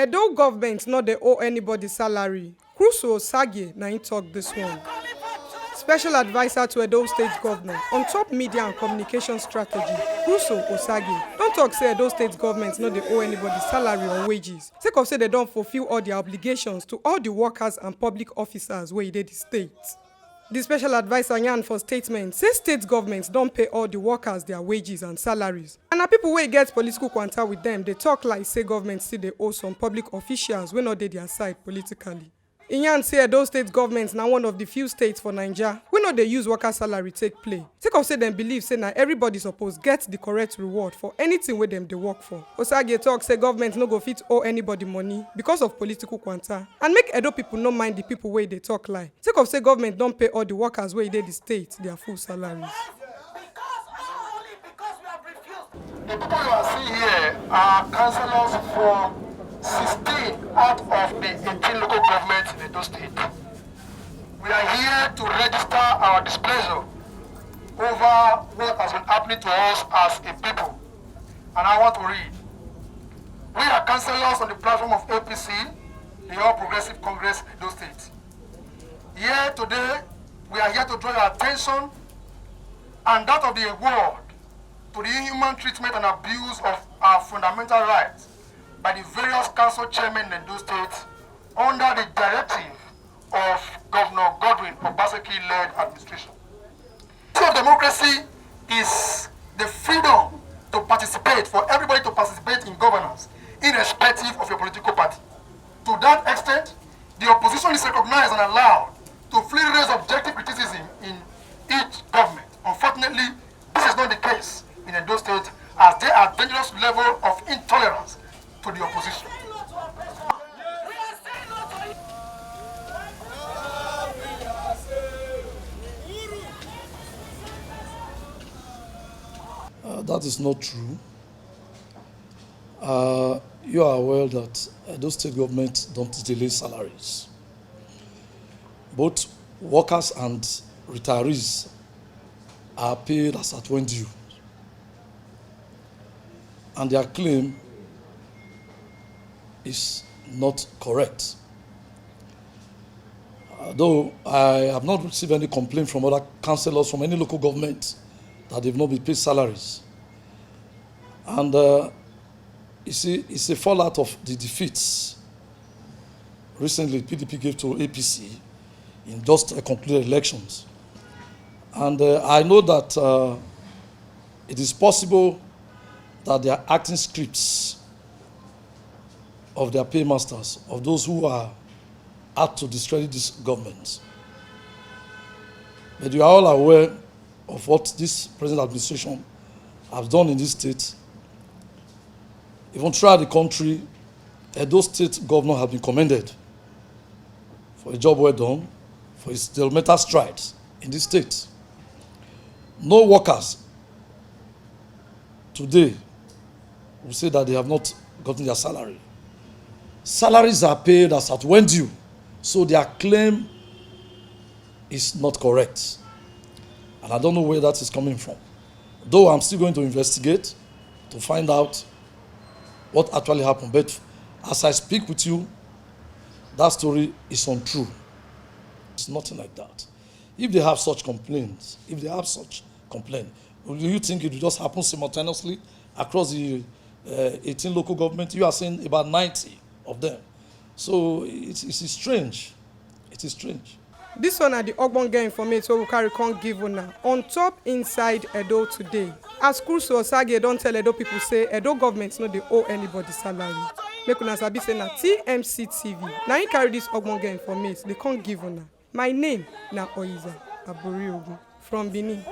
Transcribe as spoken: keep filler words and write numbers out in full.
Edo government no dey owe anybody salary. Crusoe Osagie na im talk this one. Special adviser to Edo State Governor on top media and communication strategy, Crusoe Osagie, don talk say Edo State government no dey owe anybody salary or wages, sake of say dem don fulfil all their obligations to all the workers and public officers wey e dey the state. The special adviser yarn for statement say state government don pay all the workers their wages and salaries. And na people wey get political kwanta with them dey talk like say government still dey owe some public officials wey no dey their side politically. E yarn say Edo State government na one of the few states for Naija wey no dey use worker salary take play, sake of say dem believe say na everybody suppose get the correct reward for anything wey dem dey work for. Osagie talk say government no go fit owe anybody money because of political kwanta, and make Edo people no mind the people wey dey talk lie, sake of say government don pay all the workers wey dey the state their full salaries. The people you are seeing here are councillors from sixteen out of the eighteen local governments in Edo State. We are here to register our displeasure over what has been happening to us as a people. And I want to read. We are councillors on the platform of A P C, the All Progressive Congress Edo State. Here today, we are here to draw your attention and that of the world to the inhuman treatment and abuse of our fundamental rights by the various council chairmen in Edo State under the directive of Governor Godwin Obaseki-led administration. The of democracy is the freedom to participate, for everybody to participate in governance, irrespective of your political party. To that extent, the opposition is recognized and allowed to freely raise objective criticism in each government. Unfortunately, this is not the case in Edo State, as there are dangerous level of intolerance to the opposition. Uh, that is not true. Uh, you are aware that Edo State government don't delay salaries. Both workers and retirees are paid as at when due. And their claim is not correct. Uh, though I have not received any complaint from other councillors from any local government that they've not been paid salaries. And uh, you see, it's a fallout of the defeats recently P D P gave to A P C in just uh, concluded elections. And uh, I know that uh, it is possible that they are acting scripts of their paymasters, of those who are out to discredit this government. But you are all aware of what this present administration has done in this state. Even throughout the country, Edo State governor has been commended for a job well done, for his developmental strides in this state. No workers today will say that they have not gotten their salary. Salaries are paid as at when due, so their claim is not correct. And I don't know where that is coming from. Though I'm still going to investigate to find out what actually happened. But as I speak with you, that story is untrue. It's nothing like that. If they have such complaints, if they have such complaint, do you think it will just happen simultaneously across the uh, eighteen local government? You are saying about ninety of them. So it's, it's strange. It is strange. This one na the ogbonge informate wey we carry come give una on top Inside Edo Today. As Crusoe Osagie don tell Edo people say Edo government no dey owe anybody salary. Make una sabi say na T M C T V na im carry this ogbonge informate dey come give una. My name na Oyiza Aboriogun from Benin.